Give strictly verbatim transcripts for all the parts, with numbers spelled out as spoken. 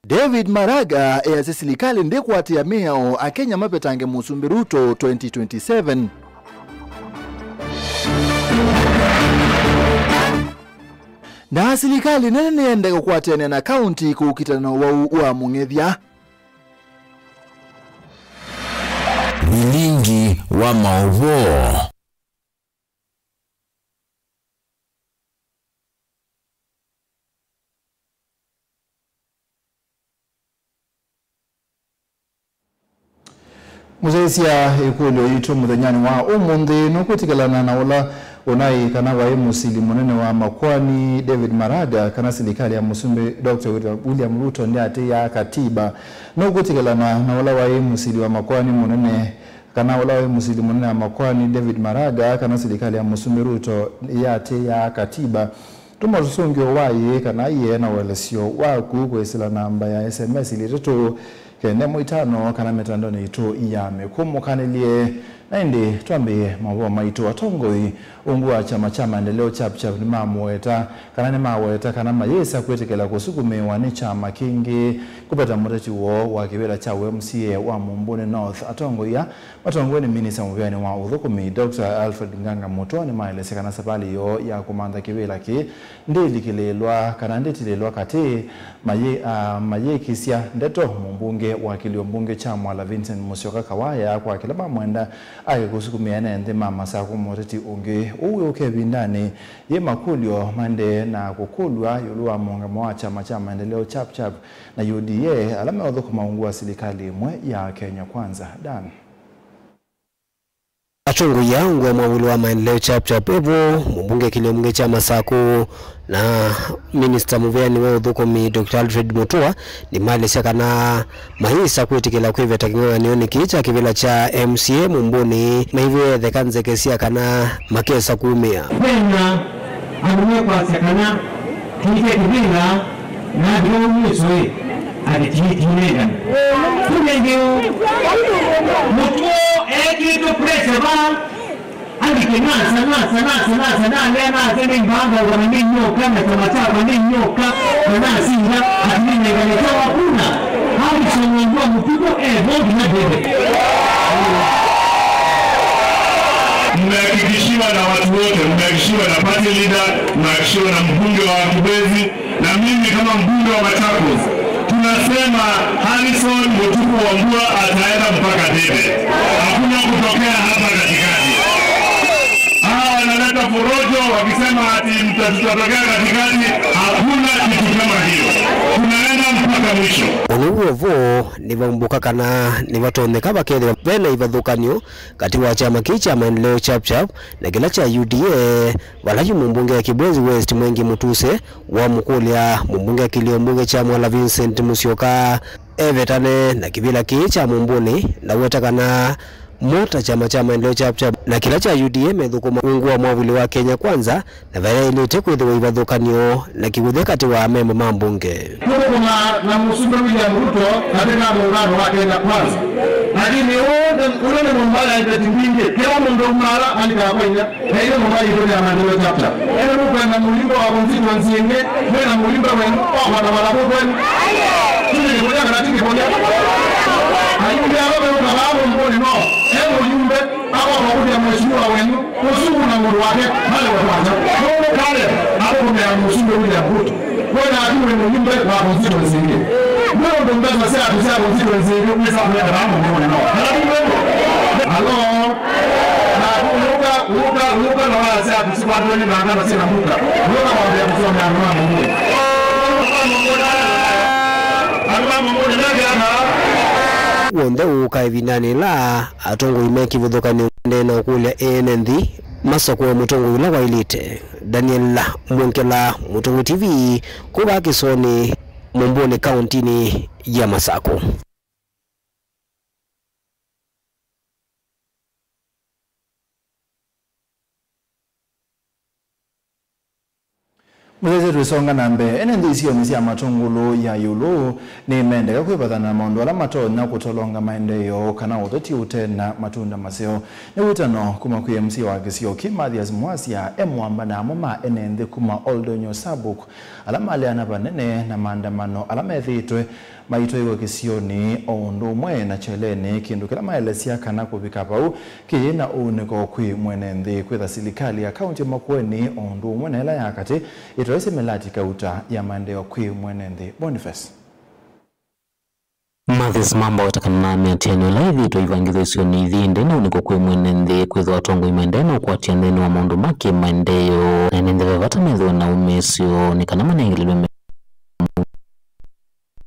David Maraga easya silikalĩ ndĩkwatĩa mĩao Akenya mavetange Mũsumbĩ Ruto twenty twenty-seven. Na silikalĩ nene nĩyenda kũkwatĩanĩa na kaunti kũkitana na ũwau wa mũng'ethya. Vilingi wa maũvoo. Mũsyaĩĩsya ĩkũlyo yitũ mũthenyanĩ wa ũmũnthĩ nũkwĩtĩkĩlana na ũla ũnaĩ kana waĩ mũsili mũnene wa makoani David Maraga kana silikalĩ ya Mũsumbĩ Doctor William, William Ruto ndĩatĩĩaa katiba. Nũkwĩtĩkĩlana na ũla waĩ mũsili wa makoani mũnene kana ũla waĩ mũsili mũnene wa makoani David Maraga kana silikalĩ ya Mũsumbĩ Ruto yatĩĩaa katiba. Tũma ũsũngĩo wa ĩĩ kana ĩee na ũelesyo waku kwĩsĩla namba ya S M S ilĩ itatũ kenda ĩmwe itano kana mĩtandaonĩ yitũ ya mĩkũmũkanĩlye. Na ĩndĩ twambĩĩe maũvoo maitũ. Atongoi ungu wa kyama kya Maendeleo Chap Chap nĩmamũweta kana nĩmaweta kana mayĩsa kwĩtĩkĩla kũsukumĩĩwa nĩ kyama kĩngĩ kũveta mũteti woo wa kĩvĩla kya U M C A wa Mumbuni North. Atongoi aa matongoew'e nĩ minista mũvĩanĩ wa ũthũkũmi, Doctor Alfred Nganga Mutua, nĩmaelesya kana savalĩ yoo ya kũmantha kĩvĩla kĩĩ ndĩlikĩlĩĩlwa kana ndĩtilĩĩlwa katĩ. Mayĩ-, a, mayĩkĩsya ndeto mũmbunge wa kĩlio mbunge kya Mwala Vincent Musyoka Kawaya kwa kĩla mamwenda ake kũsukumĩa ene nthĩ ma Masakũ mũteti ũngĩ. Ũu wĩũka ĩvindanĩ yĩ makũlyo maendee na kũkũlw'a ĩũlũ wa mũũngamo wa kyama kya Maendeleo Chap Chap na U D A ala meũthũkũma ungu wa silikalĩ ĩmwe ya Kenya Kwanza. Dan. Atongoi aa ungu wa mwavuli wa Maendeleo Chap Chap, evo mũmbunge kĩlio mbunge kya Masakũ na minista mũvĩanĩ wa ũthũkũmi Doctor Alfred Mutua nĩmaelesya kana mayĩsa kwĩtĩkĩla kwĩveta kĩng'ang'anĩonĩ kĩĩ kya kĩvĩla kya M C A Mumbuni maivĩe etheka nzeke sya kana makesa kumĩa. Kwĩna andũ mekwasya kana kĩike kĩvĩla na andũ aumĩswe ĩ, atĩ tiitinengane. Kumbe nthĩ ũ, Mũtuo ekĩtwe pressure va, andĩke nasa, nasa, nasa, nasa, nalea nasa, nĩmbanga ũkana nĩnyoka, na kyama kyakwa nĩnyoka, na nasinda, atĩ nĩnengane kyawa kuna. Harrison Wambua Mũtuku, eh, vote na David. Mmehakikishiwa na watu wote, mmehakikishiwa na party leader, mmehakikishiwa na mbunge wa Kibwezi, na mimi kama mbunge wa Machakos, tunasema Harrison Mutuku Wambua ataenda mpaka debe. Hakuna kutokea hapa katikati. Hawa wanaleta furojo wakisema ati mta-, tutatokea katikati, hakuna kitu kama hiyo. Tunaenda mpaka mwisho. Ũnũw'o vo nĩvaumbũka kana nĩvatonyeka vakethĩwa vena ivathũkanyo katĩ wa kyama kĩĩ kya Maendeleo Chap Chap na kĩla kya U D A, vala yu mũmbunge wa Kibwezi West Mwengi Mutuse wamũkũlya mũmbunge wa kĩlio mbunge kya Mwala Vincent Musyoka evetane na kĩvĩla kĩĩ kya Mumbuni na weta kana mo ta kyama kya Maendeleo Chap Chap na kĩla kya U D A methũkũma ungu wa mwavuli wa Kenya Kwanza na vayaĩlĩte kwĩthĩwa ivathũkanyo na kĩvũthya katĩ wa amemba ma mbunge. Tũthũkũmaa na Mũsumbĩ William Ruto katĩ ka mũungano wa Kenya Kwanza. Lakini ũũ nĩ, ũla nĩ mũmbala ya iveti mbingĩ. Kĩla mũndũ aumaala alikawa kwa inya. Na ĩno mũmbala itũ ya Maendeleo Chap Chap. Ĩno nũkwenda mũyumbe wa constituency ĩngĩ, mwĩna mũyumbe wenu, okwata vala kũkwenu. Tũnĩ kĩkũlya kana ti kĩkũlya? Ayumbe ala meũka vaa mũmbũnĩ no, e mũyumbe, akoka kũthĩa mheshimiwa wenu, Mũsumbĩ na mũndũ wake malewe kwanja. Nũndũ Caleb athũkũmĩaa Mũsumbĩ William Ruto. We naku wĩ mũyumbe wa constituency ĩngĩ. Nũndũ mbesa syaku sya constituency ĩngĩ wĩsa kũenda vaa mũndũ mũnene. Kana ti wendo? Alo? Naku ũyũka, ũyũka, ũyũka na waya syaku sikwatwe nĩ ngangano syĩ na mbuka. Ũyũka kwambĩa kũsomea andũ ma mũndũ. Andũ ma mũndũ nĩ mekĩana. W'onthe ũũka ĩvindanĩ ĩla atongoi me kĩvathũkany'o maendee na ũkũlya ene nthĩ masakũe mũtongoi ũla waĩlĩte. Daniel Mwongela, Mũtongoi T V, kuma Kĩsoni, Mumbuni, kauntinĩ ya Masakũ. Tũthesye twĩsonga na mbee, ene nthĩ isionĩ sya matũngũlũ ya ĩũlũ nĩmendeka kwĩvathana na maũndũ ala matonya kũtolonga maendeeo kana ũteti ũte na matunda maseo. Nĩ wĩtano kuma kwĩ M C A wa kĩsio kĩ Mathias Mwasya e mũamba na amwe ma ene nthĩ kuma Oldonyo Sabuk ala maleana vanene na maandamano ala methĩĩtwe maitwaiwe kĩsionĩ o ũndũ ũmwe na kyelenĩ, kĩndũ kĩla maelesya kana kũvika vau kĩyĩ na ũunĩko kwĩ mwene nthĩ. Kwĩtha silikalĩ ya kaunti ya Makueni o ũndũ ũmwe na ĩla ya katĩ ĩtoesye mĩlati kauta ya maendeeo kwĩ mwene nthĩ. Boniface Mathias Mamba weta kana mĩatiano ĩla ĩthĩĩtwe ivangĩthw'e isionĩ ithi ndĩ na ũunĩko kwĩ mwene nthĩ, kwĩthwa atongoi maendee na ũkwatya nthĩnĩ wa maũndũ ma kĩmaendeeo, na nĩ ntheve vata methĩwe na ũmĩĩsyo nĩ kana manengelelwe me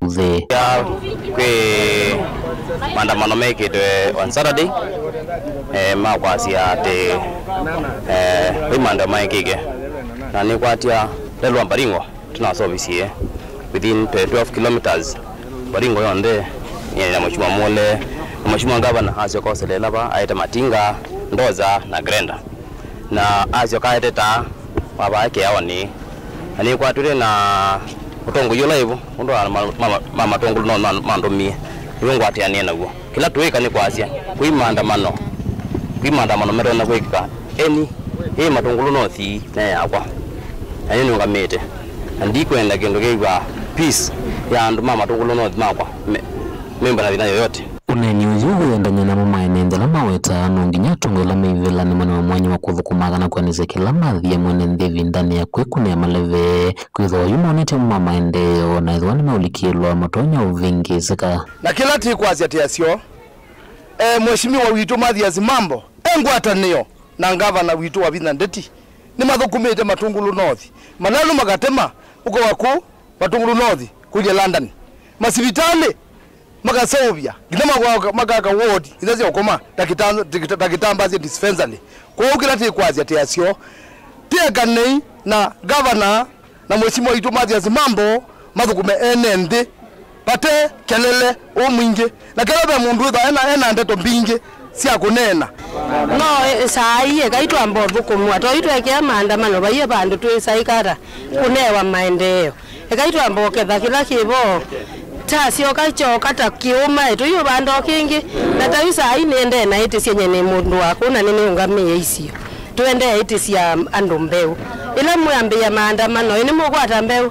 nthĩ. Ya kwĩ maandamano mekĩtwe on Saturday, eh, ma kwasya atĩ, eh, kwĩ maandamano maekĩke, na nĩkwatya lelwa Baringo. Tũnasovisye within twelve kilometers, Baringo yonthe, eh, na Mheshimiwa Mule, na Mheshimiwa Governor asyoka oselela va, aete matinga, ndoza na grenda. Na asyoka aete taa, wavaa kĩaonĩ. Na nĩkwatw'ĩte na ũtongoi ũla ĩvo, ũndũ wa ma, ma, ma, ma matũngũlũ no ma, mandũmie. Nĩw'o ngwatĩanĩe naw'o. Kĩla tũĩka nĩ kwasya, kwĩ maandamano, kwĩ maandamano metonya kwĩkĩka eni, ĩ Matũngũlũ North ne yakwa, na yu nĩũngamĩte, na ndikwenda kĩndũ kĩw'a peace ya andũ ma Matũngũlũ North makwa me, memba na thĩna yoyote. Ũneeni ũyũ wĩendany'a namo maenenthĩ ala mawetaa no nginya atongoi ala meivĩla nĩmane na mwanya wa kũthũkũma kana kwĩanĩsya kĩla mathie mwene nthĩ ĩvindanĩ ya kwĩkũnĩa maleve, kwĩthwa oyu monetye mo ma maendeeo, na ethĩwa nĩmeũlikĩlwa matonya ũvĩngĩĩsĩka. Na kĩla tĩkwasya tĩ asyo, e, Mheshimiwa witũ Mathias Mambo e ngwatanĩo na ngavana witũ Wavinya Ndeti nĩmathũkũmĩte Matũngũlũ North. Malelũ makatema ũkoa kũu Matũngũlũ North kũlya London. Masivitalĩ makaseũvya, nginya makaka, makaka ward ila sya ũkoma, ndakĩta-, ndakĩta-, ndakĩtambasya dispensary. Kwoou kĩla tĩkwasya tĩ asyo, tĩekanei na ngavana na Mheshimiwa witũ Mathias Mambo mathũkũme ene nthĩ vate kelele ũũ mwingĩ. Na kethwa ve mũndũ wĩthwa ena, ena ndeto mbingĩ sya kũneena. No, e, saa ii ekai twamba ũthũkũmwa. Toi twekea maandamano, vaiĩ vandũ twĩsaĩkata kũnewa maendeeo. Ekai twamba ũketha kĩla kĩ vo. Kyasyoka kyoka ta kĩũma, e, tũiũvanda o kĩngĩ. Na ta yu saa ii nĩendee na ĩtĩsya nye nĩ mũndũ wa kũu na nĩnĩũngamĩe isio. Tũendee ĩtĩsya andũ mbeũ. Ĩla mwĩambĩĩa maandamano, ĩ nĩmũkwata mbeũ?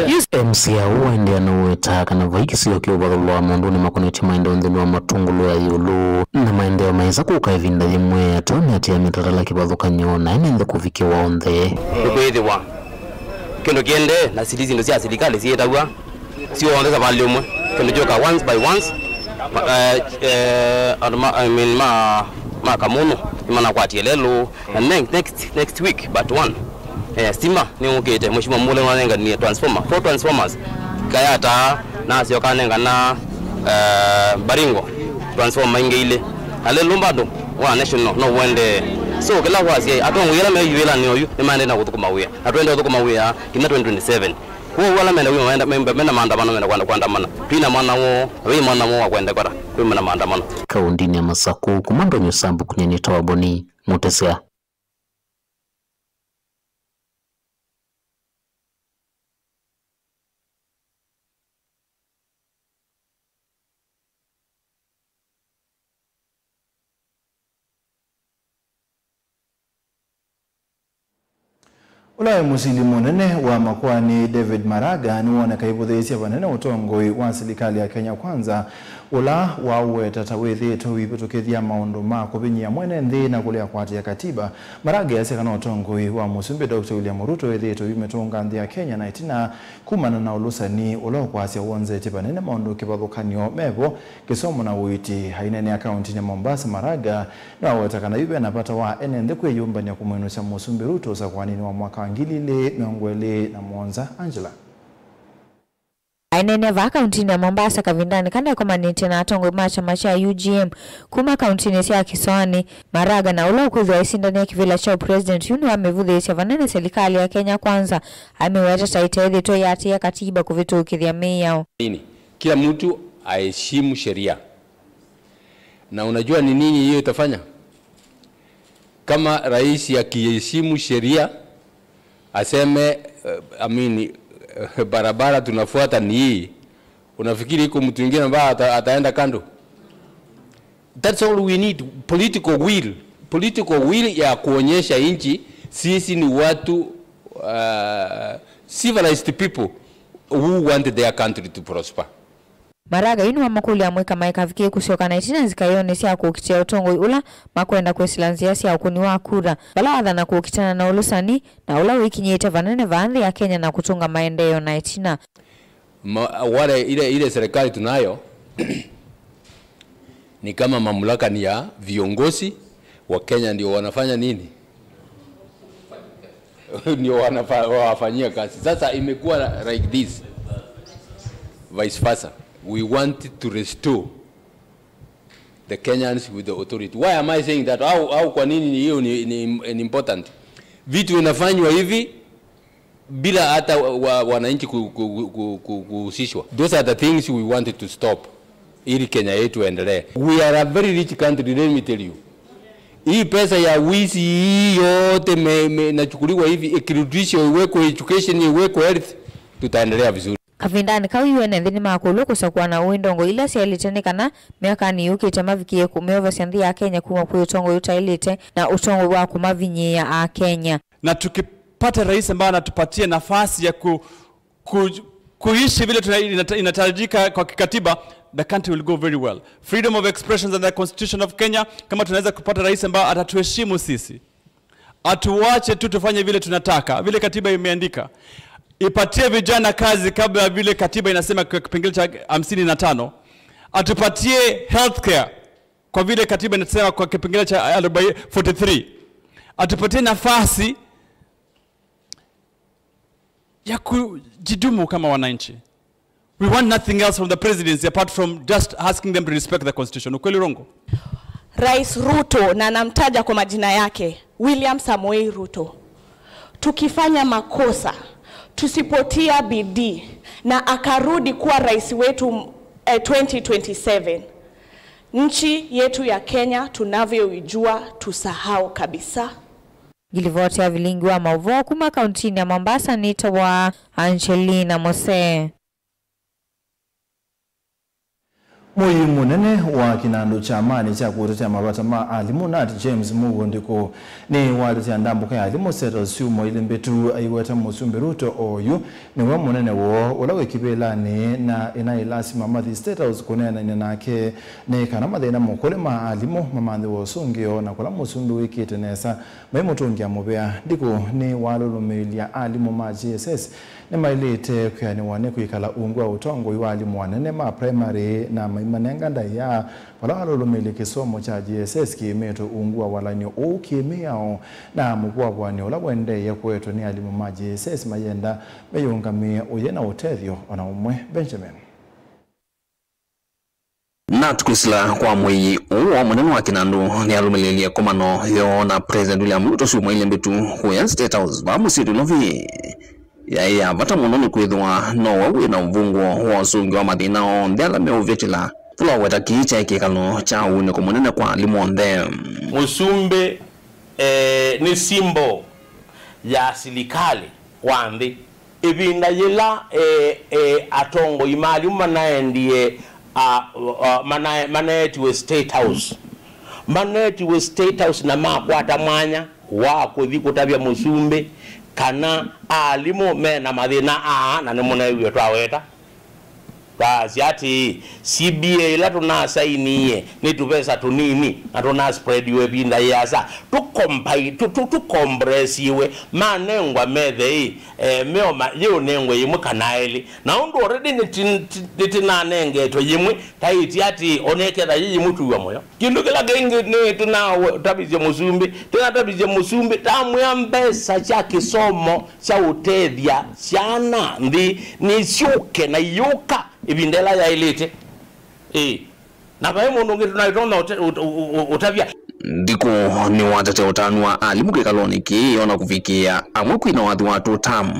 Yu M C A ũũ waendeea na ũweta kana vai kĩsio kĩũvathũlwa maũndũnĩ makonetye maendeeo nthĩnĩ wa Matũngũlũ ya ĩũlũ, na maendeeo maĩsa kũka ĩvinda yĩmwe, atonya atĩa mĩtalatala kĩvathũkany'o na ene nthĩ kũvikĩwa onthe. Nĩkwĩthĩwa kĩndũ kĩendee na sili syĩndũ sya silikalĩ syĩtaw'a syonthe savalĩ ũmwe, kĩndũ kyũka once by once. Ma, eh, eh, andũ ma, I mean, ma, ma Kamũnũ nĩmanakwatie lelũ, na next, next, next week but one, eh, stima nĩyũkĩte. Mheshimiwa Mule nĩwanenganie transformer, four transformers, Kayata nasyoka anengana, eh, Baringo transformer ingĩ ilĩ, na lelũ bado wa national no ũendee. So kĩla wasya atongoi ala me wĩlanĩ oyu nĩmaendee na kũthũkũma wĩa, na tũendee ũthũkũma wĩa nginya twenty twenty-seven. Kwoou ala menda kwĩ menda, menda, menda maandamano, menda kwenda kuandamana. Twina mwana woo, na wĩ mwana woo wa kwenda kwata kwĩ mena maandamano. Kaundinĩ ya Masakũ, kuma Ndonyo Sambu, kũnyanĩta wa Boni Mutesya. Ũla waĩ mũsili mũnene wa makoani David Maraga nĩwoneka aivũthĩĩsya vanene ũtongoi wa silikalĩ ya Kenya Kwanza, ũla waũweta ta wĩthĩĩtwe ũivĩtũkĩthya maũndũ ma kũvinyĩa mwene nthĩ na kũlea kũatĩĩa katiba. Maraga easya kana ũtongoi wa Mũsumbĩ Doctor William Ruto wĩthĩĩtwe ũimĩtũnga nthĩ ya Kenya na ĩtina kumana na ũlũsani ũla ũkwasya wonzetye vanene maũndũ kĩvathũkany'o mevo, kĩsomo na ũiiti. Aineenea kauntinĩ ya Mombasa, Maraga nĩwaweta kana yu vena vata wa ene nthĩ kwĩyũmbany'a kũmwĩnũsya Mũsumbĩ Ruto ũsakũaninĩ wa mwaka wa ngili ilĩ mĩongo ĩlĩ na mũonza. Angela. Aineenea vaa kauntinĩ ya Mombasa kavindanĩ kana ekomanĩtye na atongoi ma kyama kya U G M kuma kauntinĩ sya Kĩsoanĩ, Maraga, na ũla ũkwĩthĩwa aisindania kĩvĩla kya ũpresident, yu nĩwamĩvũthĩĩsya vanene silikalĩ ya Kenya Kwanza, amĩweta ta ĩteethĩtwe ĩatĩĩa katiba kũvĩtũkĩthya mĩao. Nini? Kila mtu aheshimu sheria. Na unajua ni nini hiyo itafanya? Kama rais akiheshimu sheria, Aseme, eh, I mean, eh, barabara tunafuata ni hii. Unafikiri iko mtu mwingine ambaye ata-, ataenda kando? That's all we need, political will. Political will ya kuonyesha nchi sisi ni watu, uh, civilized people who want their country to prosper. Maraga yu nĩwamakũlya amũika maikavikie kũsyoka na ĩtina nzikaĩonĩ sya kũkitĩa ũtongoi ũla makwenda kwĩsĩla nzĩa sya ũkũni wa kura, vala wathana kũkitana na ũlũsani na ũla wĩkinyĩte vanene vaa nthĩ ya Kenya na kũtũnga maendeeo na ĩtina. Ma-, wale, ile, ile serikali tunayo ni kama mamlaka ni ya viongozi wa Kenya, ndio wanafanya nini? Ndio wanafa-, wawafanyia kazi. Sasa imekuwa like this. Vice versa. We want to restore the Kenyans with the authority. Why am I saying that? Au, au kwa nini ni hiyo ni, ni, ni important? Vitu inafanywa hivi bila hata wa, wananchi ku-, ku-, ku-, ku-, kuhusishwa. Those are the things we wanted to stop ili Kenya yetu endelee. We are a very rich country, let me tell you. Hii pesa ya wizi hii yote me-, me-, inachukuliwa hivi, ikirudishwa iwekwe education, iwekwe health, tutaendelea vizuri. Kavindanĩ kau yu ene nthĩ nĩmakũlw'a kũsakũa na ũĩ ndongo ila syaĩlĩte nĩ kana myakanĩ yũkĩte mavikĩe kũmyovosya nthĩ ya Kenya kuma kwĩ ũtongoi ũtaĩlĩte na ũtongoi wa kũmavinyĩĩa Akenya. Na tukipata rais ambaye anatupatia nafasi ya ku, ku, kuishi vile tuna-, inata-, inatarajika kwa kikatiba, the country will go very well. Freedom of expressions under the Constitution of Kenya, kama tunaweza kupata rais ambaye atatuheshimu sisi, atuwache tu tufanye vile tunataka, vile katiba imeandika. Ipatie vijana kazi kabla ya vile katiba inasema kwa kipengele cha hamsini na tano. Atupatie healthcare kwa vile katiba inasema kwa kipengele cha arobaini, forty-three. Atupatie nafasi ya kujidumu kama wananchi. We want nothing else from the presidency apart from just asking them to respect the constitution. Ukweli, urongo? Rais Ruto, na namtaja kwa majina yake, William Samoei Ruto, tukifanya makosa, tusipotia bidii na akarudi kuwa rais wetu, eh, twenty twenty-seven, nchi yetu ya Kenya tunavyoijua tusahau kabisa. Ngilivoti ya vilingi wa maũvoo kuma kauntinĩ ya Mombasa nĩtawa Angelina Mose. Mũii mũnene wa kĩnandũ kya amani kya kũtetea mavata ma alimũ, nat, James Mugo Ndiku, nĩwatetea ndambũka ya alimũ State House syumwa ilĩ mbĩtu, aiweta Mũsumbĩ Ruto oyu nĩwe mũnene woo ũla wĩ kĩvĩlanĩ, na ĩnaĩ lasima mathi State House kũneenany'a nake nĩ kana mathĩna mũkũlĩ ma alimũ mamanthĩwe ũsũngĩo, na kũla Mũsumbĩ wĩkĩte nesa maimũtũngĩa mũvea. Ndiku nĩwalũlũmĩĩlya alimũ ma J S S nĩmaĩlĩte kwĩanĩwa nĩ kwĩkala ungu wa ũtongoi wa alimũ anene ma primary na maimanenga ndaĩa vala walũlũmĩĩlye kĩsomo kya J S S kĩĩmĩtwe ungu wa walany'o ũũ kĩmĩao na mũvũavũanĩ ũla ũendeeie kũetwe nĩ alimũ ma J S S mayenda meyũngamĩe ũyĩ na ũtethyo o na ũmwe. Benjamin. Nat kwĩsĩla kwa mũii ũũ wa mũnene wa kĩnandũ nĩalũmĩlĩĩlye komano yoo na President William Ruto syumwa ilĩ mbĩtu kũya State House vaa mũsyĩ Nairobi. Yaĩ ya vata mũno nĩkwĩthĩwa nowe wĩ na ũvũngũo wa ũsũngĩo wa mathĩna onthe ala meũvĩtĩla. Vala waweta kĩĩ kyaĩ kĩkalo kya ũunĩko mũnene kwa alimũ onthe. Mũsumbĩ, eh, nĩ symbol ya silikalĩ wa nthĩ. Ĩvinda yĩla, eh, eh, atongoi ma alimũ manaendie, a, a, mana-, manaetiwe State House, manaetiwe State House na makwata mwanya wa kũthi kũtavya mũsumbĩ kana alimũ me na mathĩna aa, na nĩmũneewie twaweta. Twasya atĩĩ, C B A ĩla tũnasainie nĩ tũvesa tũnini na tũnaspreadiwe ĩvinda yĩasa, tũkompai-, tũ-, tũ-, tũkompresiwe, manengwa methe ĩ, eh, meoma yĩũnengwe yĩmwe kana elĩ. Na ũndũ already nĩti-, ti-, nĩtĩnanengetwe yĩmwe, taĩtye atĩĩ, oneketha yĩ yĩmwe twĩw'a mũyo. Kĩndũ kĩla kĩngĩ nĩ tũnatavisye mũsumbĩ, tũnatavisye mũsumbĩ, tamwĩa mbesa sya kĩsomo sya ũtethya syana nthĩ nĩsyũke na iyũka ĩvinda ĩla yaĩlĩte. Ĩĩ. Na vai mũndũ ũngĩ tũnaĩtonya ũte-, ũte-, ũ-, ũ-, ũtavya. Ndiku nĩwatetea ũtanu wa alimũ kĩkalonĩ kĩĩ ona kũvikĩĩa amwe kwina wathi wa two term.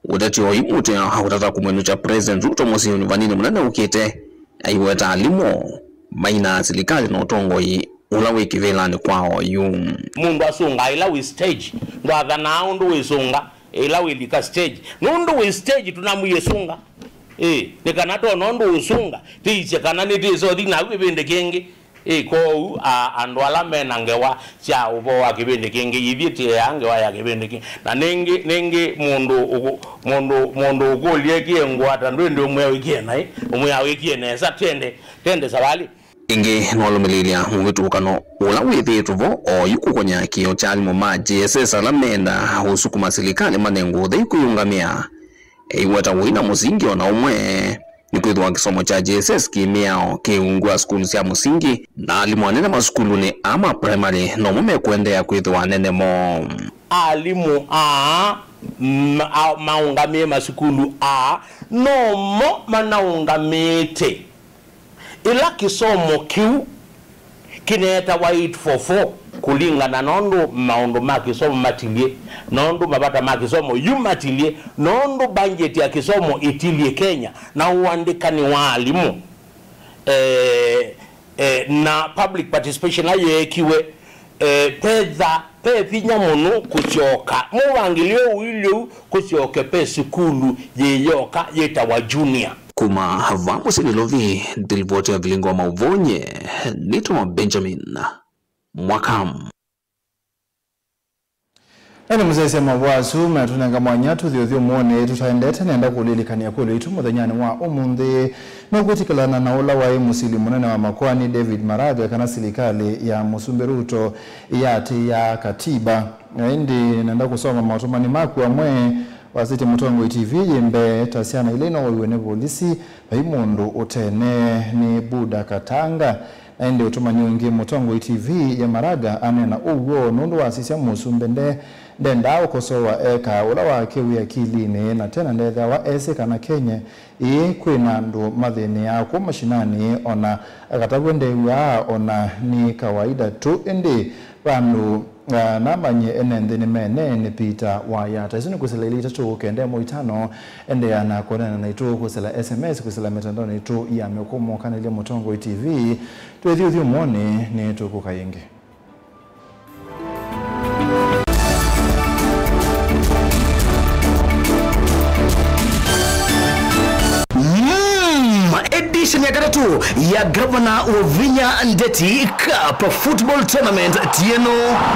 Ũteti oyu mũtĩa aũtata kũmwĩnũkya President Ruto mũsyĩnĩ vanini mũnene ũkĩte, aiweta alimũ maina silikalĩ na ũtongoi ũla wĩ kĩvĩlanĩ kwa oyu. Mũndũ asũngaa ĩla wĩ stage, ndwathanaa ũndũ wĩsũnga. ĩla wĩlika stage. Nũndũ wĩ stage tũnamwĩe sunga. Ĩ, nĩ kana tona ũndũ ũsunga, tĩisye kana nĩtĩsothi naku ĩvĩndĩ kĩngĩ. Ĩ, kwoou, a, andũ ala me na ngewa sya ũvoo wa kĩvĩndĩ kĩngĩ, ithyĩ tĩeaa ngewa ya kĩvĩndĩ kĩngĩ. Na nĩngĩ, nĩngĩ mũndũ ũkũ-, mũndũ, mũndũ ũkũlya ĩkĩe ngũa ta ndwĩndĩ ũmwĩa wĩkĩe naĩ, ũmwĩa wĩkĩe nesa, tende, tende savalĩ. Ĩngĩ nĩwalũmĩlĩĩlya mũvĩtũkano ũla wĩthĩĩtwe vo oyu kũkonya kĩo kya alimũ ma J S S ala meenda ũsukuma silikalĩ manengwe ũthei kwĩũngamĩa. Eiweta ũina mũsingi o na ũmwe, nĩkwĩthĩwa kĩsomo kya J S S kĩ mĩao kĩ ungu wa sukulu sya mũsingi, na alimũ anene masukulunĩ aa ma primary nomo mekũendeea kwĩthĩwa anene moo. Alimũ aa ma-, a-, maũngamĩe masukulu aa nomo manaũngamĩĩte. Ĩla kĩsomo kĩu kĩneetawa eight four four, kũlingana na ũndũ maũndũ ma kĩsomo matilyĩ, na ũndũ mavata ma kĩsomo yu matilyĩ, na ũndũ mbangyeti ya kĩsomo ĩtilyĩ Kenya, na ũandĩkani wa alimũ, eh, eh, na public participation ĩla yeekiwe, eh, petha ve vinya mũno kũsyoka mũvangĩlyo ũilyĩ ũu kũsyoke ve sukulu yĩ yoka yĩtawa junior. Kuma va mũsyĩ Nairobi, nĩ livoti ya vilingo wa maũvoo nye nĩtwa Benjamin Mwaka. Ene mũsyaĩĩsya maũvoo asu matũnenga mwanya tũthi ũthyũmũonĩ tũtaendete. Nenda kũlilikany'a kwĩlũ itũ mũthenyanĩ wa ũmũnthĩ nũkwĩtĩkĩlana na ũla waĩ mũsili mũnene wa makoani David Maraga kana silikalĩ ya Mũsumbĩ Ruto ĩyatĩĩaa katiba. Na ĩndĩ nenda kũsoma maũtũmani maku amwe. Wasĩtye Mũtongoi T V yĩ mbee ta syana ila inogoiwe nĩ volisi, vai mũndũ ũtene nĩ Buda Katanga. Na ĩndĩ ũtũmani ũngĩ, Mũtongoi T V ya Maraga aneena ũw'o nũndũ wasisya mũsumbĩ nde, ndendaa ũkosowa eka ũla wake wĩ akilinĩ, na tena ndethĩawa esĩ kana Kenya ĩĩ kwĩ na andũ mathĩnĩaa kũu mashinani, ona akatavw'a ndew'aa ona nĩ kawaida tu. Ĩndĩ vandũ, ah, namanyie ene nthĩ nĩ mene nĩ Peter Wayata. Isu nĩ kwĩsĩla ilĩ itatũ kenda ĩmwe itano. Endeea na kũneena naitũ kwĩsĩla S M S, kwĩsĩla mĩtandaonĩ itũ ya mĩkũmo, kanĩlya Mũtongoi T V. Twĩthi ũthyũmũonĩ nĩ tũkũka ĩngĩ. Mm, edition ya katatũ ya Gavana Wavinya Ndeti Cup Football Tournament tieno.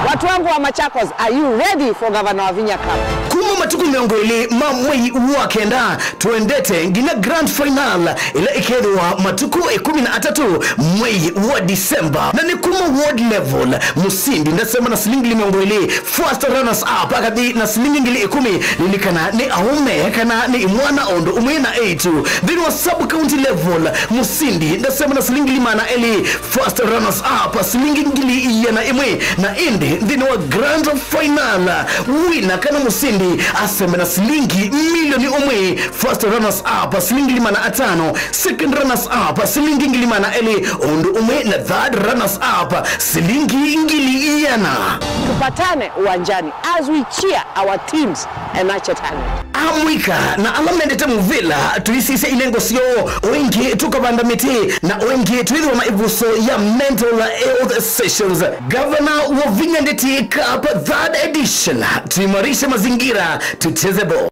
Watu wangu wa Machakos, are you ready for Gavana Wavinya Cup? Kuma matukũ mĩongo ĩlĩ ma mwei wa kenda, tũendete nginya grand final ĩla ĩkethĩwa matukũ ĩkũmi na atatũ mwei wa Disemba. Na nĩ kuma ward level, mũsindi ndasema na silingi ngili mĩongo ĩlĩ, first runners up akathi na silingi ngili ĩkũmi, lilikana nĩ aũme kana nĩ imwana o ũndũ ũmwe na eĩtu. Nthĩnĩ wa sub county level, mũsindi ndasema na silingi ngili maana elĩ, first runners up silingi ngili iana ĩmwe, na ĩndĩ nthĩnĩ wa grand final, wina kana mũsindi asembe na silingi milioni ũmwe, first runners up silingi ngili maana atano, second runners up silingi ngili maana elĩ, ũndũ ũmwe na third runners up silingi ngili iana. Tupatane uwanjani as we cheer our teams and nurture talent. Amũika na ala mendete mũvĩla, tũisisya inengo syoo, o ĩngĩ tũkavanda mĩtĩ, na o ĩngĩ twĩthĩwa na ĩvuso ya mental health sessions. Gavana Wavinya Ndeti Cup third edition, tuimarishe mazingira, tucheze ball.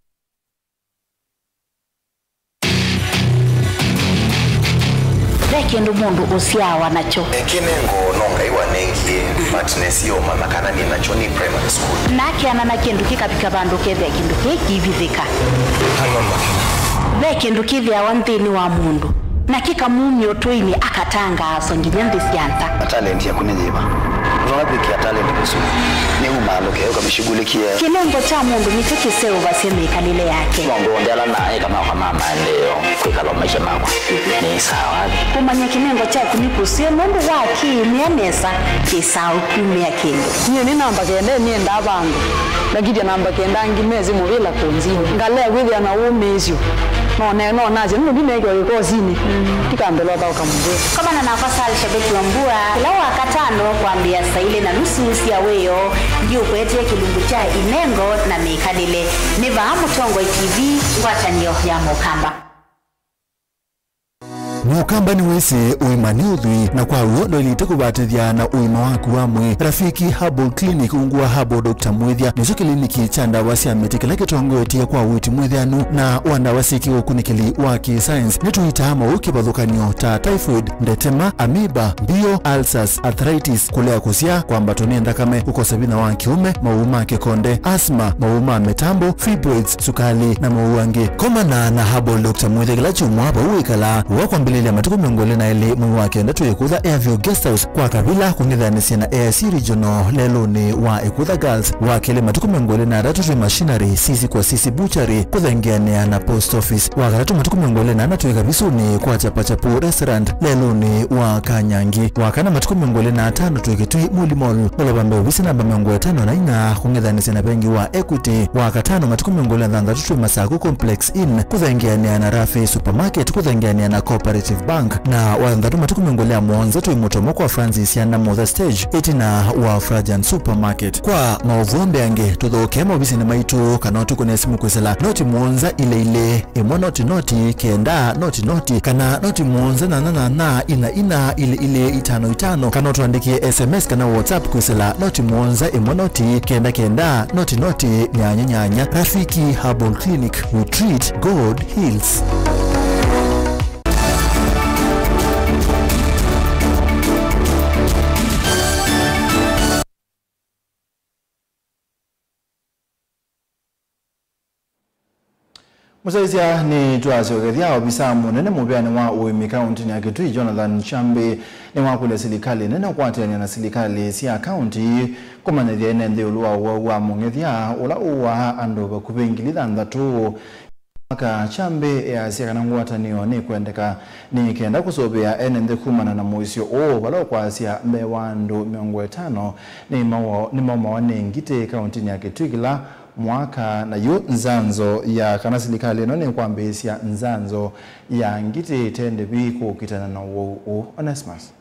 Ve kĩndũ mũndũ ũsyaawa nakyo. Kĩnengo no Ngai wanengie, but nesĩ ũmanya kana nĩ nakyo nĩ primary school. Na akeana na kĩndũ kĩkavika vandũ kethĩa kĩndũ kĩĩ kĩivithĩka. Hang on, Makena. Ve kĩndũ kĩthĩawa nthĩnĩ wa mũndũ, na kĩkamumya ũtũinĩ, akatangaaswa nginya nthĩ sya nza. Talent yaku nĩ yĩva? Ũtonya kwĩkĩa talent mũsyĩ, nĩ umaalũke ũkamĩshughulikie. Kĩnengo kya mũndũ nĩkyo kĩseũvasya mĩkalĩle yake. Maũndũ onthe ala naĩ kana oka ma maendeeo kwĩkala maisha makwa nĩ sawa. Kũmanya kĩnengo kyaku nĩ kũseo nũndũ wa kĩĩmĩa nesa kĩsaa ũkumĩa kĩndũ. Nyie nĩ namba kenda nĩendaa vandũ, ngakitya namba kenda angĩ mesĩ mũvĩla kũnzini. Ngalea kwĩthĩa na ũmĩĩsyo. No ne-, no nasye nũndũ ndineekiwa kĩkosinĩ, ndikambĩla ũthaũka mũvĩa. Komana nakwa Sal Shabeki wa Mbua kĩla Wakatano kwambĩĩa saa ilĩ na nusu sya wĩoo, ndiũkwetee kĩlungu kya inengo na mĩkalĩle. Nĩ vaa Mũtongoi T V, ngwatanĩo ya Mũkamba. Mũkamba nĩwĩsĩ ũima nĩ ũthwii, na kwa w'o ndwaĩlĩte kũvatĩthya na ũima waku wa mwĩĩ. Rafiki Herbal Clinic, ungu wa Herbal Doctor Mwĩthya, nĩkyo kĩliniki kya ndawa sya mĩtĩ kĩla kĩtongoetye kwa ũiiti mwĩthĩanu na wa ndawa syĩ kĩũkunĩkĩli wa kĩ-science. Nĩtũitaa maũũ kĩvathũkany'o ta typhoid, ndetema, amoeba, mbio, ulcers, arthritis, kũlea kũsyaa, kwambatwa nĩ nthakame, kũkosa vinya wa kĩũme, maũũ ma kĩkonde, asthma, maũũ ma mĩtambo, fibroids, sukali, na maũũ angĩ. Komana na Herbal Doctor Mwĩthya kĩla kyumwa vau wĩkalaa. Wa kwambĩlĩlya matukũ mĩongo ĩlĩ na elĩ mwei wa kenda twĩ Ĩkũtha Airview Guest House kwa Kavila, kũng'ethanĩsya na A I C Regional lelũnĩ wa Ĩkũtha Girls. Wa kelĩ matukũ mĩongo ĩlĩ na atatũ twĩ Machinery, Sisi kwa Sisi Butchery, kũthengeanĩa na Post Office. Wa katatũ matukũ mĩongo ĩlĩ na ana twĩ Kavisunĩ kwa Chapachapu Restaurant, lelũnĩ wa Kanyangi. Wa kana matukũ mĩongo ĩlĩ na atano twĩ Kĩtui Muli Mall, ũla vambe ovisi namba mĩongo ĩtano na inya, kũng'ethanĩsya na vengi wa Equity. Wa katano matukũ mĩongo ĩlĩ na thanthatũ twĩ Masaku Complex Inn, kũthengeanĩa na Rafi Supermarket, kũthengeanĩa na Cooperative Bank. Na wa thanthatũ matukũ mĩongo ĩlĩ na mũonza twĩ Mũtomo kwa Francis ya Namutha Stage, ĩtina wa Frajan Supermarket. Kwa maũvoo mbeange, tũthokee maovisinĩ maitũ kana ũtũkũne simũ kwĩsĩla noti mũonza ilĩ ilĩ, ĩmwe noti noti, kenda noti noti, kana noti mũonza nyanya nyanya, ina ina, ilĩ ilĩ, itano itano, kana ũtũandĩkĩe S M S kana WhatsApp kwĩsĩla noti mũonza, ĩmwe noti, kenda kenda, noti noti, nyanya nyanya. Rafiki Herbal Clinic, we treat, God heals. Mũsyaĩĩsya nĩtwasyokethya. Ovisaa mũnene mũvĩanĩ wa ũĩmi kaũntĩnĩ ya Kitui, Jonathan Chambi, nĩwakũlya silikalĩ nene ũkwatĩanĩa na silikalĩ sya kaũntĩ kũmanyĩthya ene nthĩ ĩũlũ wa ũwau wa mũng'ethya ũla ũũaa andũ vakuvĩ ngili thanthatũ. Mwaka Chambi easya kana ngwatanĩo nĩkwendeka nĩ kenda kũsũvĩa ene nthĩ kumana na mũisyo ũũ, vala ũkwasya mbee wa andũ mĩongo ĩtano nĩmauawa nĩ ngitĩ kaũntĩnĩ ya Kitui kĩla mwaka, na yu nzanzo ya kana silikalĩ ĩno nĩkwambĩĩsya nzanzo ya ngitĩ ĩte ndĩvi kũkitana na ũwau ũũ. Onesmus.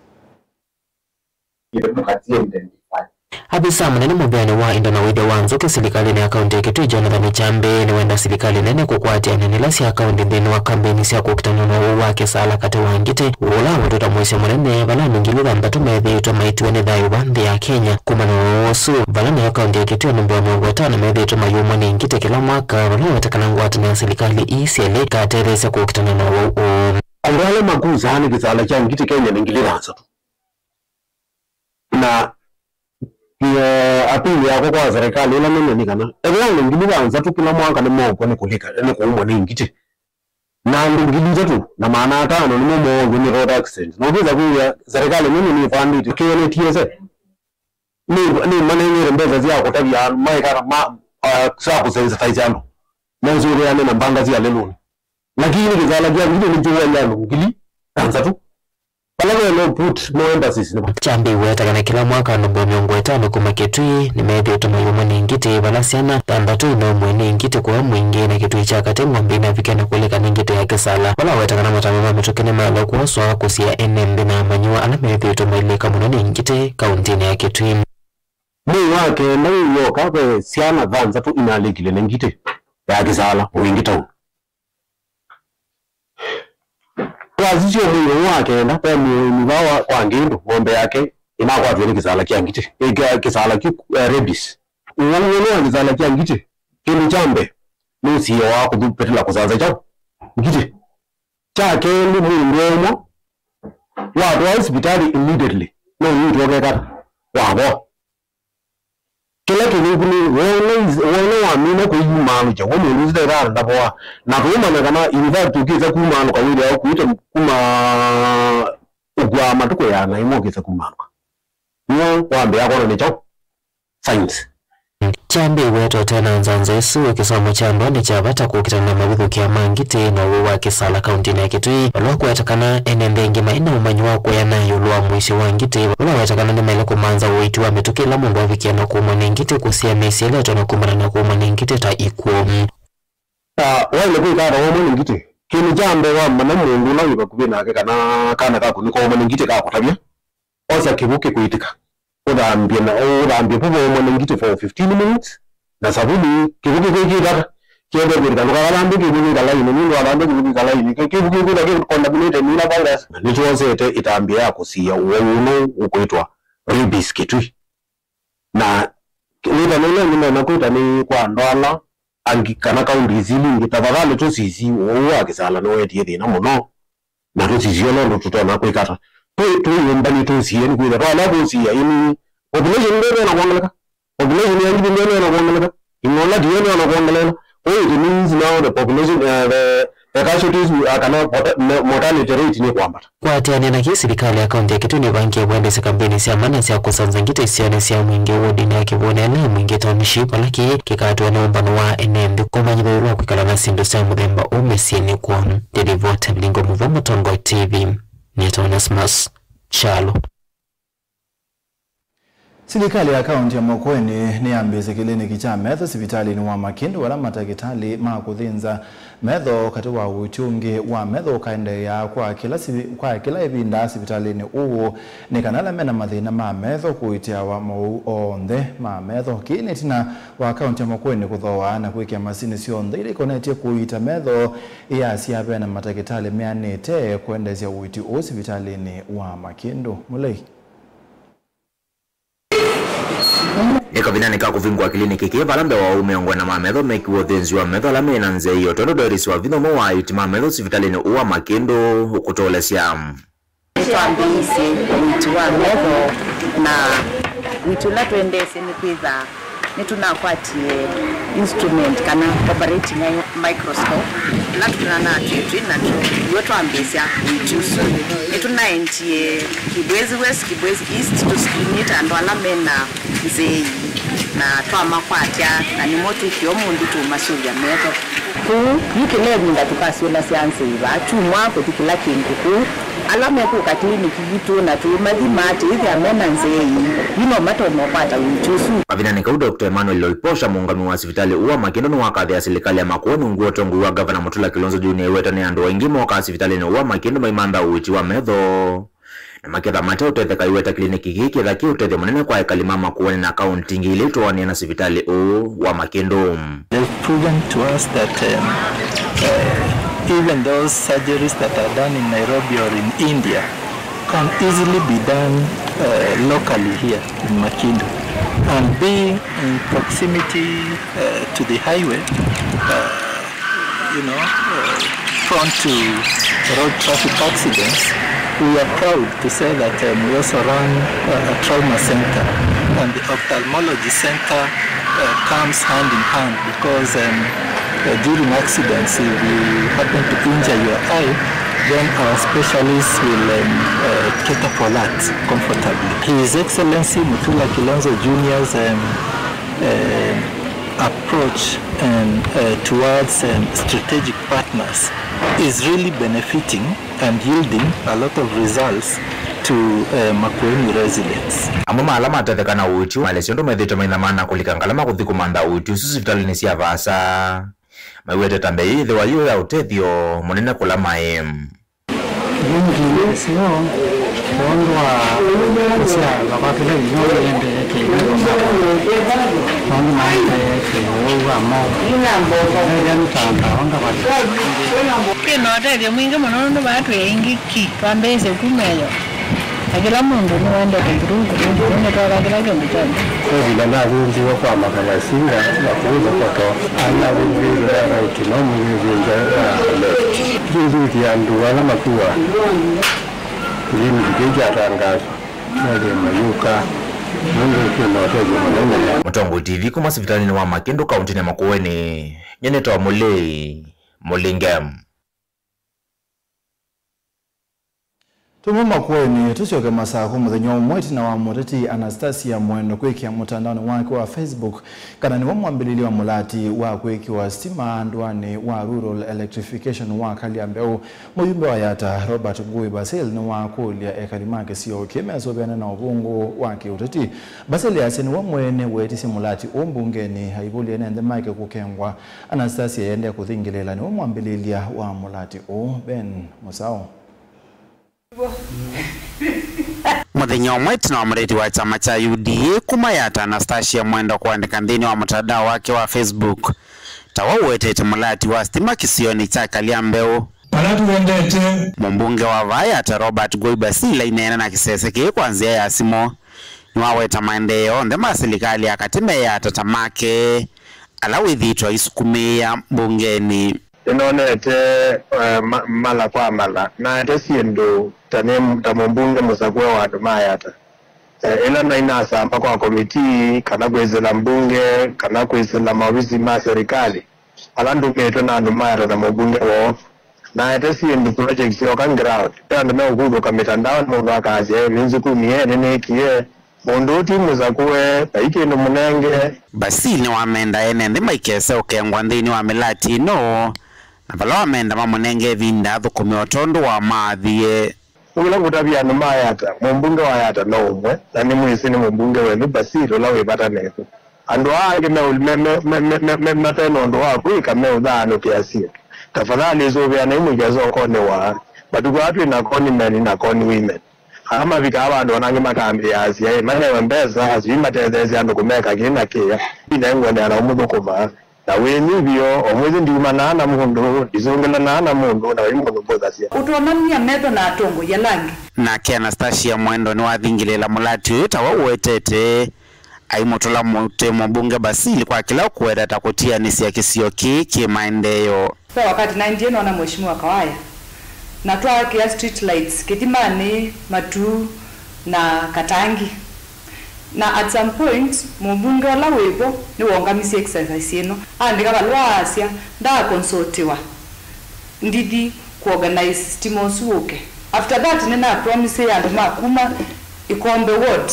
Avisa mũnene mũvĩanĩ wa indo na ũĩthya wa nzũkĩ silikalĩnĩ ya kaũntĩ ya Kitui, Jonathan Chambi, nĩwenda silikalĩ nene kũkwatĩanĩa na ila sya kaũntĩ nthĩnĩ wa kambeini sya kũkitana na ũwau wa kĩsala katĩ wa ngitĩ, ũla wetwe ta mũisyo mũnene vala andũ ngili thanthatũ methĩĩtwe maitiwe nĩ thayũ va nthĩ ya Kenya. Kumana na ũwau ũsu, vala nayo kaũntĩ ya Kitui andũ mbee wa mĩongo ĩtano methĩĩtwe mayumwa nĩ ngitĩ kĩla mwaka, vala wetakana ngwatanĩo ya silikalĩ ii syelĩ ikatetheesya kũkitana na ũwau ũũ. Andũ ala makusaa nĩ kĩsala kya ngitĩ Kenya nĩ ngili thanthatũ. Na, eh, appeal yakwa kwa serikali ĩla nene nĩ kana, ethĩwa andũ ngili thanthatũ kĩla mwaka nĩmokw'a nĩ kũlika, nĩ kũumwa nĩ ngitĩ, na andũ ngili itatũ na maana atano nĩmo mookw'a nĩ road accident, na ũkĩsa kwĩw'a serikali nene nĩĩvandĩte kĩene T S A, nĩ, nĩmaneng'ete mbesa sya kũtavya andũ maĩkana ma, uh, sya kũsensitize andũ mesũvĩane na mbanga sya lelũnĩ. Lakini kĩsala kya ngitĩ nĩkyũaie andũ ngili thanthatũ. Vala ve no put more emphasis nĩ va? Chambi weta kana kĩla mwaka andũ mbee mĩongo ĩtano kuma Kitui nĩmethĩĩtwe mayumwa nĩ ngitĩ, vala syana thanthatũ inoomwe nĩ ngitĩ kũya mwingĩ, na Kitui kya katĩ ng'ombe inavika na kũlika nĩ ngitĩ ya kĩsala. Vala weta kana matambya ma mĩtũkĩ nĩmaĩle kwoswa kũsiĩĩa ene nthĩ na amanyĩw'a ala methĩĩtwe mailĩka mũno nĩ ngitĩ kaũntĩnĩ ya Kitui. Mwei wa kenda wĩyoka, ve syana thanthatũ inalĩkile nĩ ngitĩ ya kĩsala Mwingi Town. Twasisya mwei ũũ wa kenda, ve mũĩmi vaa wa, kwa Ngindu, ng'ombe yake ĩnakwatw'e nĩ kĩsala kya ngitĩ, ĩ, kya kĩsala kyu, eh, rabies. Ũwau ũnene wa kĩsala kya ngitĩ, kĩndũ kya mbee, nũsiĩĩawa kũthu-, petela kũsanza kyaũ? Ngitĩ. Kya kelĩ, mũndũ ũmwe watwawa sivitalĩ immediately, no ũitwa ũkekata wavoa. Kĩla kĩthũku nĩ wona is-, wona wamina kwĩyumaalũkya, we mũndũ ũsu ndaikaa ndavoa. Na tũũmanya kana, in fact, ũkĩsa kumaalũka wĩthĩawa ũkuĩte kuma ũkua matukũ ĩana ĩmwe ũkĩsa kumaalũka. Nĩwe wambĩĩa kwona nĩ kyaũ? Science. Kyambĩĩw'e tũte na nzanzo ĩsu, kĩsomo kya ndoa nĩ kya vata kũkitana na mavithũkĩa ma ngitĩ na ũwau wa kĩsala kaũntĩnĩ ya Kitui, vala ũkweta kana ene nthĩ aingĩ mai na ũmanyi wa kũeana ĩũlũ wa mũisyo wa ngitĩ, vala weta kana nĩmaĩle kũmantha ũiiti wa mĩtũkĩ ĩla mũndũ avikie na kũumwa nĩ ngitĩ, kũsiĩĩa mĩsyĩ ĩla ĩtonya kumana na kũumwa nĩ ngitĩ ta ikw'ũ. Ah, waĩle kwĩka ata waumwa nĩ ngitĩ? Kĩndũ kya mbee, wamanya mũndũ ũla wĩ vakuvĩ nake kana kana kaku nĩkaumwa nĩ ngitĩ, kakũtavya. Osa kĩw'ũ kĩkwĩtĩka, ũthambye na ũthambye vu vaumwa nĩ ngitĩ for fifteen minutes na savuli, kĩw'ũ kĩkwĩkĩtata, Kĩende kũlika, ndũkathambie kĩvu kĩkala ini, nũndũ wathambia kĩvu kĩkala ini, kĩ-, kĩvu kĩkwĩthwa kĩ contaminated nĩ ila virus. Na nĩtwosete ĩtambya ya kũsiĩa ũwau ũno ũkwĩtwa rabies Kitui. Na wĩtano ũla ũngĩ ndonya kwĩta nĩ kwa andũ ala angĩ kana counties ili ingĩ, tafadhali tũsisi ũwau wa kĩsala nĩwetie thĩna mũno. Na tũsisye ũla ũndũ tũtonya kwĩka ata. Twĩ, twĩyũmbany'e tũsie nĩkwĩthĩa twalea kũsia, ĩni population ndĩneena kwongeleka. Population ya ngili ndĩneena kwongeleka. Inola tiyo neena kwongelela. Kwa it means now the population, uh, the, the casualties, uh, kana morta-, mo-, mortality rate nĩ kwambata. Kũatĩanĩa na kĩĩ, silikalĩ ya kaunti ya Kitui nĩvangie kũendesya kambeni sya mana sya kũsanza ngitĩ isionĩ sya mwingĩ wodinĩ ya Kĩvũnene, mwingĩ taoni Ship, vala kĩĩ kĩkatw'a nĩ ũmbano wa ene nthĩ kũmanyĩthw'a ĩũlũ wa kwĩkala na syĩndũ sya mũthemba ũũ mĩsyĩnĩ kwoo. Ndĩlivota Mlingo Mũvwa, Mũtongoi T V, nĩtawa Onesmus Kyalo. Silikalĩ ya kaunti ya Makueni nĩyambĩĩsye kĩliniki kya metho sivitalĩnĩ wa Makĩndũ, vala matakĩtalĩ ma kũthĩnza metho katĩ wa ũiiti ũngĩ wa metho ũkaendeea kwa kĩla sivi-, kwa kĩla ĩvinda sivitalĩnĩ ũũ, nĩ kana ala mena mathĩna ma metho kũĩtĩawa mowau onthe ma metho. Kĩĩ nĩ ĩtina wa kaunti ya Makueni kũthooa na kwĩkĩa masinĩ syonthe ila ikonetye kũiita metho. Ĩyasya ve na matakĩtalĩ meanĩte kũendeesya ũiiti ũũ sivitalĩnĩ wa Makĩndũ. Mũlei. Nĩ kavindanĩ ka kũvingũa kĩliniki kĩĩ, vala mbee wa ũu mĩongo ĩna ma metho mekiwe ũthĩnzi wa metho ala me na nzĩa ĩyo, tondũ Doris Wavinya, ũmwe wa aiti ma metho sivitalĩnĩ ũũ wa Makĩndũ, ũkũtũelesya. Nĩtwambĩĩisye ũiiti wa metho, na ũiiti ũla twendeesye nĩ kwĩtha nĩtũnakwatie instrument kana operating microscope, ĩla tũtũnanaa twĩ, twĩ natw'o nĩw'o twambĩĩsya ũiiti ũsu. Nĩtũnaendie Kibwezi West, Kibwezi East, tũscreenĩte andũ ala mena nzei, na twamakwatya, na nĩmo twĩkĩe ũmũnthĩ tũũmasũvya metho. Kũu, yu kĩla ĩvinda tũkasyũlasya nzei vaa, kyumwa kũthi kĩla kĩngĩ kũu. Ala mekũka kĩliniki yitũ na tũimathima, twĩthĩa mena nzei, yu no matonya ũkwata ũiiti ũsu. Kavindanĩ kau, Doctor Emmanuel Loiposha, mũũngamĩi wa sivitalĩ ũũ wa Makĩndũ, nĩwakathĩa silikalĩ ya Makueni ungu wa ũtongoi wa Ngavana Mutula Kilonzo Junior, ĩweta nĩ andũ aingĩ mokaa sivitalĩnĩ ũũ wa Makĩndũ maimantha ũiiti wa metho. Na maketha mate ũtetheka, ĩweta kĩliniki kĩĩ kĩketha kĩ ũtethyo mũnene kwa ekali ma Makueni na kaunti ingĩ ila itũanĩe na sivitalĩ ũũ wa Makĩndũ. They've proven to us that, um, uh, even those surgeries that are done in Nairobi or in India can easily be done, uh, locally here in Makĩndũ. And being in proximity, uh, to the highway, uh, you know, uh, prone to road traffic accidents, we are proud to say that, um, we also run, uh, a trauma center, and the ophthalmology center, uh, comes hand in hand because, um, uh, during accidents, if you happen to injure your eye, then our specialists will, um, uh, cater for that comfortably. His Excellency Mutula Kilonzo Junior's, um, uh, approach and, uh, towards, um, strategic partners is really benefiting and yielding a lot of results to, uh, Makueni residents. Amwe ma ala matetheka na ũiiti ũũ maelesya ũndũ methĩĩtwe maithamana kũlika ngalama kũthi kũmantha ũiiti ũsu sivitalĩnĩ sya vaasa, maiwetete mbee yĩthĩwa yĩ ya ũtethyo mũnene kũla maĩ. Yu nginya ĩseo kwondũ wa kũsyaĩĩka kwa kĩla ĩnyoo yĩendee kĩw'ũ, maũndũ maendee kĩw'ũ wa maũ. Ĩla nĩtandaa onga vata. Twĩ na ũtethyo mwingĩ mũno nũndũ vaa twĩ aingĩ ki twambĩĩsye kuma ĩyo. Na kĩla mũndũ nĩwendete ngutungutũ, nĩtweka kĩla kĩndũ kyonthe. Ve ĩvinda navĩndĩwe kwa makalasinga na kũu Thokoto, ala vĩndĩwe right no mũyĩvĩnja ya left. Kĩthukĩa andũ ala makuaa kĩliniki kĩu kyatangaaswa, methĩe mayũka nũndũ kwĩ na ũtethyo mũnene. Mũtongoi T V kuma sivitalĩnĩ wa Makĩndũ kaũntĩnĩ ya Makueni, nyie nĩtawa Mũlei Mũlinge. Tuma Makueni, tũsyoke Masakũ mũthenya ũmwe ĩtina wa mũteti Anastasia Mwendwa kwĩkĩa mũtandaonĩ wake wa Facebook kana nĩwe mwambĩlĩlya wa mũlati wa kwĩkĩwa sitima ndũanĩ wa Rural Electrification wa Kaliambeũ. Mũyumbe wa Yatta, Robert Ngui Basil, nĩwakũlya ekali ma kĩsio kĩĩ mesũvĩane na ũvũngũ wa kĩũteti. Basil asya nĩwe mwene weetisye mũlati ũũ mbungenĩ, aivũlya ene nthĩ make kũkengwa. Anastasia ĩendee kũthingĩlĩĩla nĩwe mwambĩlĩlya wa mũlati ũũ. Ben Mũsaũ. Mũthenya ũmwe ĩtina wa mũteti wa kyama kya U D A kuma Yatta Anastasia Mwendwa kũandĩka nthĩnĩ wa mũtandao wake wa Facebook, ta wa ũwetete mũlati wa sitima kĩsionĩ kya Kaliambeũ. Vala tũendete. Mũmbunge wa Vayata Robert Goi Basila aineena na kĩsese kĩĩ kwa nzĩa ya simũ, nĩwaweta maendeeo onthe ma silikalĩ ya katĩ me ya atata make ala wĩthĩĩtwe aisukumĩĩa mbungenĩ. Nĩnonete, eh, ma-, mala kwa mala, naete syĩndũ ta nĩ, ta mũmbunge mũsakũe wa andũ ma Yata. Eh, ĩla naĩ nasamba kwa komitii, kana kwĩsĩla mbunge, kana kwĩsĩla maovisi ma serikali, ala ndũmĩtwe na andũ ma Yata na mũmbunge woo. Naete syĩndũ projects syoka ground. Ve andũ meũkuthũka mĩtandaonĩ, mũndũ akasya, "Ĩ, nĩnzukumie, nĩnĩkie." Mũndũ ũũ ti mũsakũe, vai kĩndũ mũnenge. Basili nĩwamenda ene nthĩ maikese ũkengwa nthĩnĩ wa mĩlati ĩno, na vala wamenda mamũnenge ĩvinda athũkũme o tondũ wamaathie. Ũla ngũtavya andũ ma Yata, mũmbunge wa Yata no ũmwe, na nĩmwĩsĩ nĩ mũmbunge wenyu Basili ũla wĩ vata nenyu. Andũ aa angĩ me, me, me, me, me, me, me, mate na ũndũ wa kwĩka, meũthaanũkĩa syĩndũ. Tafadhali ĩsũvĩanei mũikese ũkonĩ wa matukũ aa twĩ na con men na con women. Aa mavikaa vandũ ona angĩ makambĩĩa asya, ĩ, manewe mbesa, sijui matetheesye andũ kũmeka kĩĩ na kĩĩ. Inengũendeea na ũmũthũkũma. Na wĩnyivyo, ũmũnthĩ ndiumanaa na mũndũ, ndisũngĩlanaa na mũndũ, na vai mũndũ mbũthasya. Ũtonania metho na atongoi ala angĩ. Nake Anastasia Mwendwa nĩwathingĩlĩĩla mũlati ũyũ ta wa ũwetete aimũtũla mũtĩ mũmbunge Basili kwa kĩla ũkũweta ta kũtianĩsya kĩsio kĩĩ kĩ maendeeo. Ve wakati naendie noona Mheshimiwa Kawaya, na twaakĩa street lights Kĩthimanĩ, Matuu, na Katangi. Na at some point, mũmbunge ũla wĩ vo nĩwongamisye exercise ĩno, aandĩka valũa aasya ndaakonsoltiwa ndithi kũorganize sitima ũsu ũke. After that, nĩnapromisĩe andũ ma kuma Ikombe ward,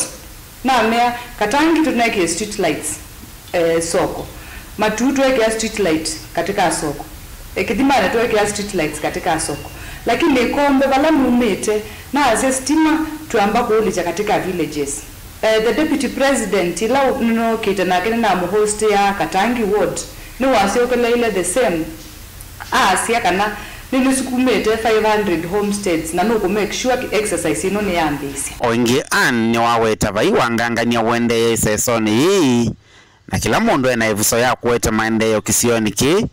namea, Katangi tũnekĩe street lights, eh, soko. Matuu twekĩa street light katika soko. Eh, Kĩthimanĩ twekĩa street lights katika soko. Lakini Ikombe vala numĩte, naasya sitima twamba kũũlĩkya katika villages. Eh, the deputy president ĩla nookĩte nake nĩnamũhostĩa Katangi ward, nĩwasyokeleile the same. Aasya kana nĩnĩsukumĩte five hundred homesteads na nũkũ make sure exercise ĩno nĩyambĩĩsya. O ĩngĩ, Ann nĩwaweta vai wangangany'a ũendee ĩsesonĩ yĩĩ, na kĩla mũndũ ena ĩvuso ya kũete maendeeo kĩsionĩ kĩĩ,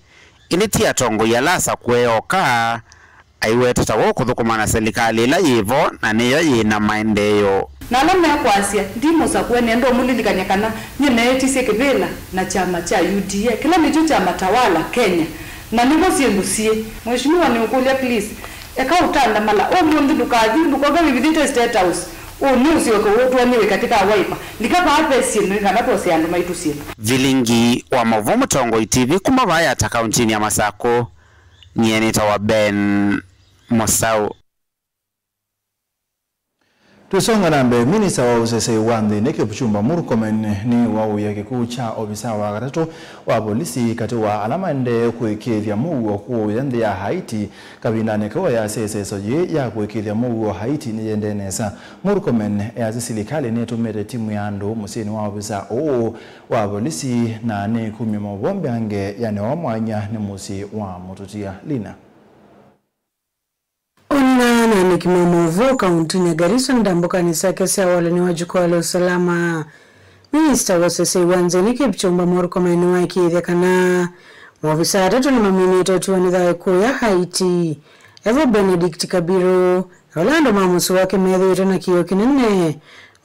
ĩndĩ ti atongoi ala asakũe oka, aiweta ta wa ũkũthũkũma na silikalĩ ĩla yĩ vo na nĩyo yĩ na maendeeo. Na ala mekwasya, "Ndi mũsakũe," nĩenda ũmũlilikany'a kana nyie neetisye kĩvĩla na kyama kya U D A, kĩla nĩkyo kyama tawala Kenya, na nĩvo syĩndũ syĩ. Mheshimiwa, nĩũkũlya, please, eka ũtandamala. Ũmũnthĩ ndũkathi, ndũkoke wĩvithĩte State House. Ũnĩ ũsyoke ũtw'anie wĩ katika Wiper. Lika vaa ve syĩndũ nĩ kana twose andũ maitũ syĩndũ. Vilingi wa maũvoo Mũtongoi T V kuma vaa Yata kauntinĩ ya Masakũ. Nyie nĩtawa Ben Mũsaũ. Tũisonga na mbee, minista wa ũsesei wa nthĩnĩ Kipchumba Murkomen nĩwaũĩa kĩkw'ũ kya ovisaa wa katatũ wa volisi katĩ wa ala maendee kũĩkĩĩthya mũuo kũũya nthĩ ya Haiti kavindanĩ kau ayasya ĩseso yĩĩ ya kũĩkĩĩthya mũuo Haiti nĩyĩendee nesa. Murkomen easya silikalĩ nĩtũmĩte timu ya andũ mũsyĩnĩ wa ovisaa ũũ wa volisi na nĩkumya maũvoo mbeange yanewa mwanya nĩ mũsyĩ wa mũtũtia. Lina. Ona na andĩki ma maũvoo kauntinĩ ya Garissa ndambũkanĩ syake sya walany'o wa Jukwaa la Usalama, minista wa ũsesei wa nthĩnĩ Kipchumba Murkomen nĩwaĩkĩĩthya kana maovisaa atatũ nĩmaminĩte ũtũo nĩ thayũ kũya Haiti. Evo Benedict Kabiru, na vala andũ ma mũsyĩ wake methĩĩtwe na kĩĩo kĩnene,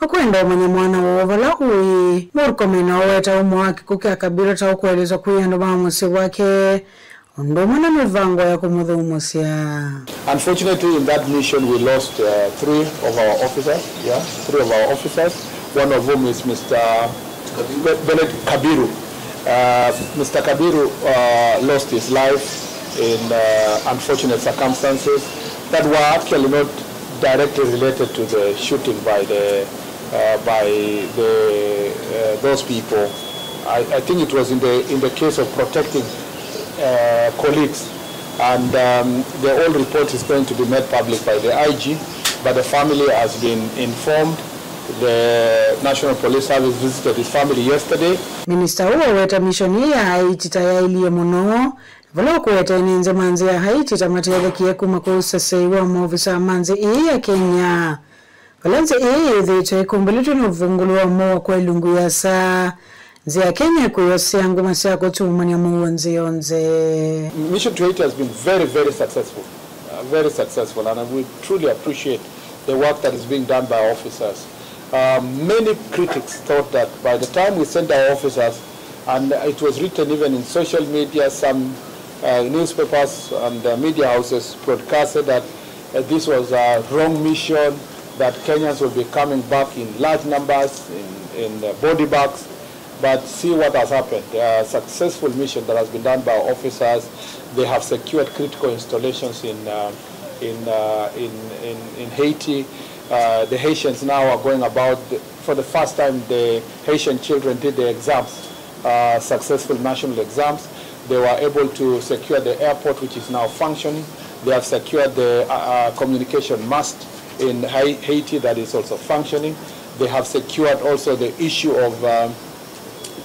makwenda ũmanya mwana woo vala ũĩ. Murkomen aweta ũmwe wa kĩkw'ũ kya Kabiru ta ũkũeleswa kwĩ andũ ma mũsyĩ wake, ũndũ ũmwe na mĩvango ya kũmũthũmũsya. Unfortunately, in that mission, we lost, uh, three of our officers, yeah, three of our officers. One of whom is Mister Be-, Bennett Kabiru. Uh, Mister Kabiru, uh, lost his life in, uh, unfortunate circumstances that were actually not directly related to the shooting by the, uh, by the, uh, those people. I, I think it was in the, in the case of protecting, uh, colleagues. And, um, the whole report is going to be made public by the I G, but the family has been informed. The National Police Service visited his family yesterday. Minista ũũ aweta mission ĩĩ ya Haiti ta yaĩlye mũno, vala ũkũete ene nthĩ ma nthĩ ya Haiti ta matethekie kuma kwa ũsesei wa maovisaa ma nthĩ ĩĩ ya Kenya. Vala nthĩ ĩĩ yĩthĩĩtwe ĩkumbĩlĩtwe nĩ ũvungũlu wa mũuo kwa ilungu ya saa, Nzĩa ya Kenya ĩkũyosea nguma sya kũtumany'a mũuo nzĩ yonthe. Mission to Haiti has been very, very successful. Uh, very successful, and we truly appreciate the work that is being done by our officers. Um, many critics thought that by the time we sent our officers, and it was written even in social media, some uh, newspapers and uh, media houses broadcasted that uh, this was a wrong mission, that Kenyans will be coming back in large numbers, in, in uh, body bags. But see what has happened. A successful mission that has been done by our officers. They have secured critical installations in, uh, in, uh, in, in, in Haiti. Uh, the Haitians now are going about, the, for the first time, the Haitian children did the exams, uh, successful national exams. They were able to secure the airport, which is now functioning. They have secured the uh, uh, communication mast in Hai- Haiti that is also functioning. They have secured also the issue of um,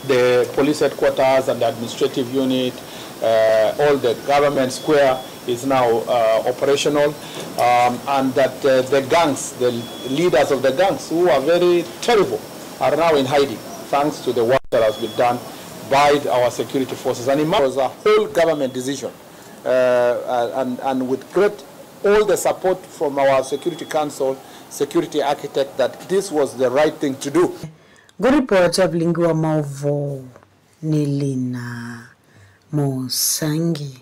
the police headquarters and the administrative unit, uh, all the government square is now uh, operational, um, and that uh, the gangs, the leaders of the gangs who are very terrible, are now in hiding thanks to the work that has been done by our security forces. And it was a whole government decision, uh, and, and with great all the support from our Security Council, security architect, that this was the right thing to do. Ngũripota vilingi wa maũvoo nĩ Lina Mũsangi.